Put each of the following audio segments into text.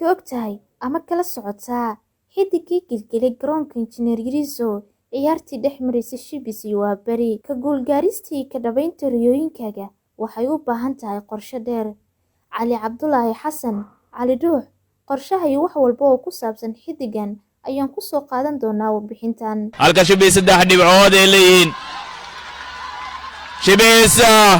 Ka ogtahay ama kala socotaa xidigii gilgilay garoonka Injineer Yariisow ciyaartii dhex maraysay Shibis iyo Waaberi? Ka guulgaarista iyo ka dhabaynta riyooyinkaaga waxay u baahan tahay qorshe dheer. Cali Cabdulaahi Xasan Cali Dhuux, qorshaha iyo wax walba oo ku saabsan xidigan ayaan ku soo qaadan doonaa warbixintan. Halka Shibis 3 dhibcood ay leeyihiin. Shibis oo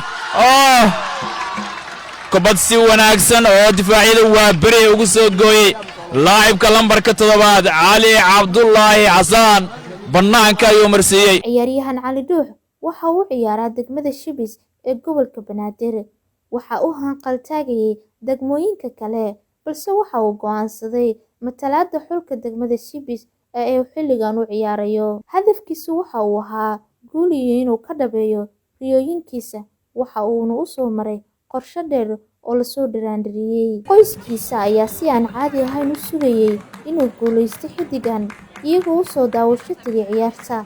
kubad si wanaagsan oo difaacyada Waaberi ugu soo gooyey laacibka lambarka 7aad Cali Cabdulaahi Xasaan, bannaanka ayuu marsiiyey. Ciyaaryahan Cali Dhuux waxa uu ciyaaraa degmada Shibis ee gobolka Banaadir. Waxa uu hanqaltaagayay degmooyinka kale, balse waxa uu go'aansaday matalaadda xulka degmada Shibis ee uu xilligan u ciyaarayo. Hadafkiisu waxa uu ahaa guul iyo inuu ka dhabeeyo riyooyinkiisa, waxa uuna u soo maray qorshe dheer oo lasoo dhiraandhiriyey. Qoyskiisa ayaa si aan caadi ahayn u sugayay inuu guulaysto xiddigan, iyagoo u soo daawasho tegay ciyaarta,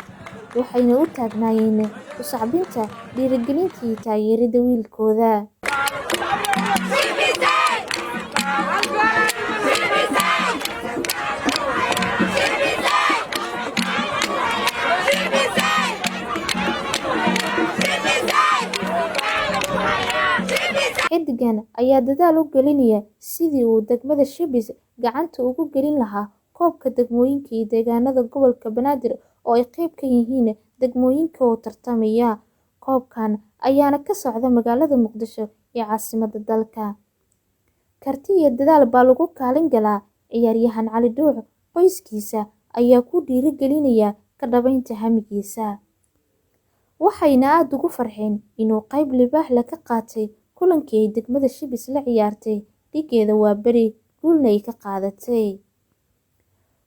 waxayna u taagnaayeen u sacbinta, dhiirigelinta iyo taageerida wiilkooda. Xiddigan ayaa dadaal u gelinaya sidii uu degmada Shibis gacanta ugu gelin lahaa koobka degmooyinka iyo deegaanada gobolka Banaadir oo ay qayb ka yihiin degmooyinka oo tartamaya. Koobkan ayaana ka socda magaalada Muqdisho ee caasimadda dalka. Karti iyo dadaal baa lagu kaalin galaa. Ciyaaryahan Cali Dhuux qoyskiisa ayaa ku dhiirigelinaya ka dhabaynta hamigiisa, waxayna aada ugu farxeen inuu qayb libaax leh ka qaatay kulankii ay degmada Shibis la ciyaartay dhigeeda Waaberi, guulna ay ka qaadatay.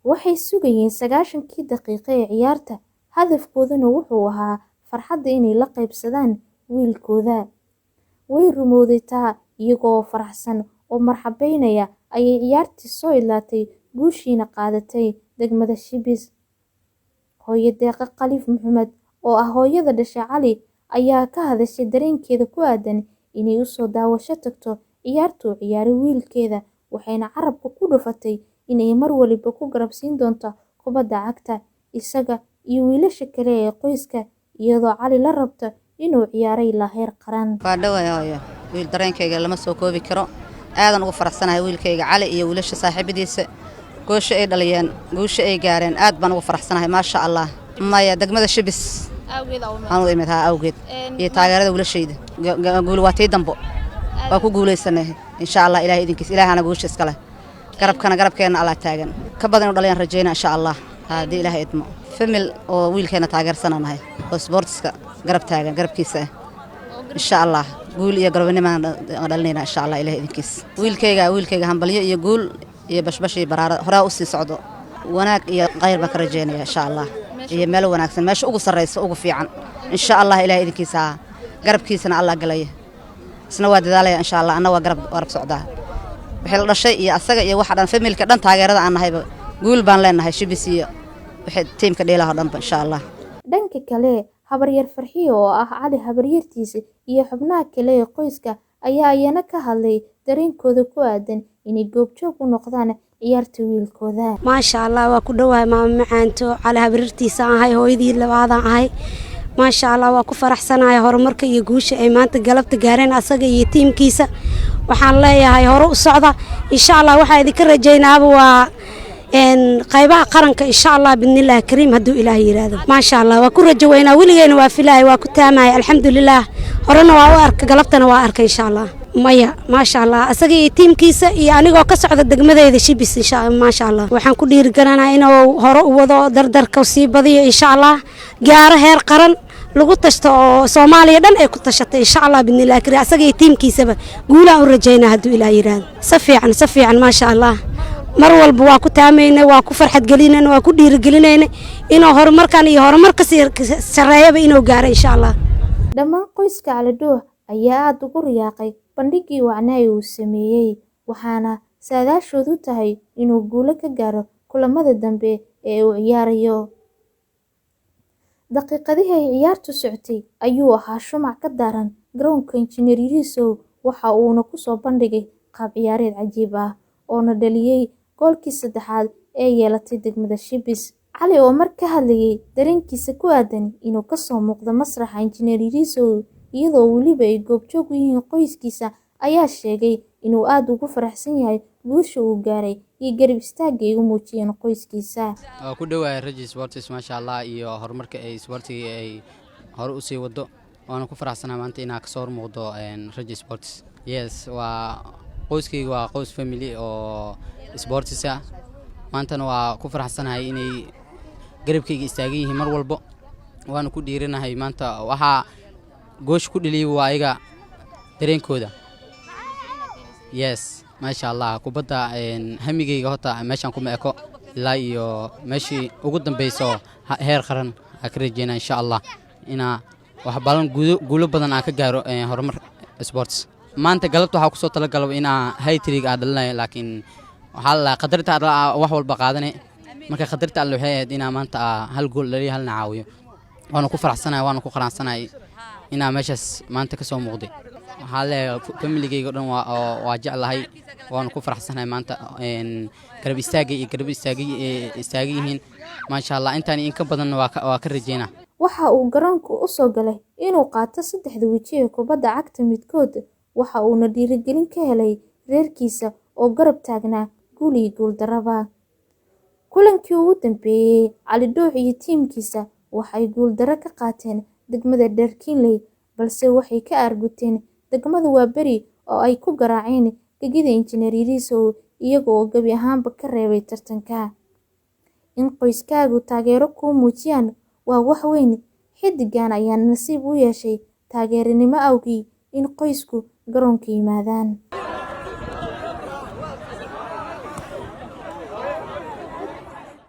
Waxay sugayeen 90-kii daqiiqo ee ciyaarta, hadafkooduna wuxuu ahaa farxadda inay la qaybsadaan wiilkooda. Way rumowday taa, iyagoo faraxsan oo marxabeynaya ayay ciyaartii soo idlaatay, guushiina qaadatay degmada Shibis. Hooyo Deeqa Khaliif Maxamed oo ah hooyada dhashay Cali ayaa ka hadashay dareenkeeda ku aadan inay usoo daawasho tagto ciyaarta uu ciyaaray wiilkeeda, waxayna carabka ku dhufatay inay mar waliba ku garabsiin doonto kubadda cagta isaga iyo wiilasha kale ee qoyska, iyadoo Cali la rabto inuu ciyaaro ilaa heer qaran. Waa dhaway hooyo, wiil dareenkayga lama soo koobi karo. Aadan ugu faraxsanahay wiilkayga Cali iyo wiilasha saaxiibadiisa goosha ay dhaliyeen, guusha ay gaareen, aad baan ugu faraxsanahay, maasha Allah. Maya, degmada Shibis aan u imid haa awgeed iyo taageerada wiilashayda. Guul waa tii dambo, waa ku guulaysanay insha Allah. Ilahay idinkiis, ilaahana guusha iska leh, garabkana garabkeenna Allah taagan. Ka badan inuu dhaliyaan rajayna insha Allah haddii Ilaahay idmo. Family oo wiilkeena taageersananahay oo sportska garab taagan, garabkiisa ah insha Allah. Guul iyo garabnimaan dhalinayna insha Allah, Ilahay idinkiis. Wiilkayga hambalyo iyo guul iyo bashbash iyo baraaro, horaa u sii socdo, wanaag iyo khayr baan ka rajaynaya insha Allah, iyo meel wanaagsan, meesha ugu sarraysa, ugu fiican insha Allah, Ilahay idinkiisa. Garabkiisana Allah galaya, isna waa dadaalaya insha Allah, anna waa garab socdaa. Wixii la dhashay iyo asaga iyo waxa dhan, familka dhan taageerada aan nahayba, guul baan leenahay, Shibis iyo wixii tiimka dheelaha dhanba insha Allah. Dhanka kale, habaryar Farxiyo oo ah Cali habaryartiisa iyo xubnaha kale ee qoyska ayaa iyana ka hadlay dareenkooda ku aadan inay goobjoog u noqdaan ciyaarta wiilkooda. Maasha Allah, waa ku dhowahay maama macaanto. Cali habaryartiisa ahay, hooyadii labaadaan ahay. Maasha Allah, waa ku faraxsanahay horumarka iyo guusha ay maanta galabta gaareen asaga iyo tiimkiisa. Waxaan leeyahay hore u socda insha Allah. Waxaa idinka rajaynaaba waa qaybaha qaranka insha Allah, bidnillaahi kariim, hadduu Ilaah yiraahdo. Maasha Allah, waa ku rajo weynaa, weligeena waa filahay, waa ku taamaya. Alxamdulilaah, horena waa u arka, galabtana waa arka insha Allah. Maya, maasha Allah, asaga iyo tiimkiisa iyo anigoo ka socda degmadeyda Shibis insha, maasha Allah, waxaan ku dhiirigelinaa inuu hore u wado, dardarka sii badiyo insha Allah, gaaro heer qaran lagu tashto oo Soomaaliya dhan ay ku tashatay insha Allah, bidnillahi kariim. Asaga iyo tiimkiisaba guulaan u rajaynaa hadduu Ilaah yiraahdo. Si fiican, si fiican, maasha Allah. Mar walba waa ku taamaynay, waa ku farxad gelinayna, waa ku dhiirigelinayna inuu horumarkan iyo horumar kasii sarreeyaba inuu gaaro insha Allah. Dhammaan qoyska Cali Dhuux ayaa aada ugu riyaaqay bandhiggii wacnaa uu sameeyey, waxaana saadaashoodu tahay inuu guulo ka gaaro kulamada dambe ee uu ciyaarayo. Daqiiqadihii ay ciyaartu socotay ayuu ahaa shumac ka daaran garoonka Injineer Yariisow, waxa uuna kusoo bandhigay qaab ciyaareed cajiib ah. oona dhaliyay goolkii saddexaad ee yeelatay degmada Shibis. Cali oo mar ka hadlayay dareenkiisa ku aadan inuu kasoo muuqdo masraxa Injineer Yariisow iyadoo weliba ay goobjoog u yihiin qoyskiisa, ayaa sheegay inuu aada ugu faraxsan yahay guusha uu gaaray iyo garab istaagga ay u muujiyeen qoyskiisa. Waa ku dhowahay Raji Sports, maasha Allah, iyo horumarka ay sportiga ay hore usii wado. Waana ku faraxsanahay maanta inaa kasoo hormuuqdo Raji Sports. Yes, waa qoyskayga, waa qoys family oo sports ah. Maantana waa ku faraxsanahay inay garabkayga istaagan yihiin mar walbo, waana ku dhiiranahay. Maanta waxaa goosh ku dheliyay waa ayaga dareenkooda. Yes, maasha Allah. Kubadda hamigayga horta meeshaan kuma eko, ilaa iyo meeshii ugu dambeyso heer qaran aa ka rajeynaa, insha Allah, inaa wax badan, guulo badan aan ka gaaro horumar sports. Maanta galabta waxaa kusoo talagalo inaa hat-trick aa dhalinayo, laakiin waxaa la qadarta alla wax walba qaadane. Marka qadarta alle waxay ahayd inaa maanta hal gool dhaliyo, halna caawiyo. Waana ku faraxsanahay, waana ku qanacsanahay inaa meeshaas maanta ka soo muuqday. Waxaa leeyahay familigayga o dhan waa jeclahay, waana ku faraxsanahay maanta garab istaagay iyo garab istaagay yihiin, maasha Allah. Intaan in ka badanna waa ka rajeynaa. Waxa uu garoonka u soo galay inuu qaato saddexda weji ee kubadda cagta midkood, waxa uuna dhiirigelin ka helay reerkiisa oo garab taagnaa guul iyo guuldarraba. Kulankii ugu dambeeyay, Cali Dhuux iyo tiimkiisa waxay guuldarro ka qaateen degmada Dharkiinley, balse waxay ka aarguteen degmada Waaberi oo ay ku garaaceen gegida Injineer Yariisow, iyaga oo gebi ahaanba ka reebay tartanka. In qoyskaagu taageero kuu muujiyaan waa wax weyn. Xiddigan ayaa nasiib u yeeshay taageeranimo awgii in qoysku garoonka yimaadaan.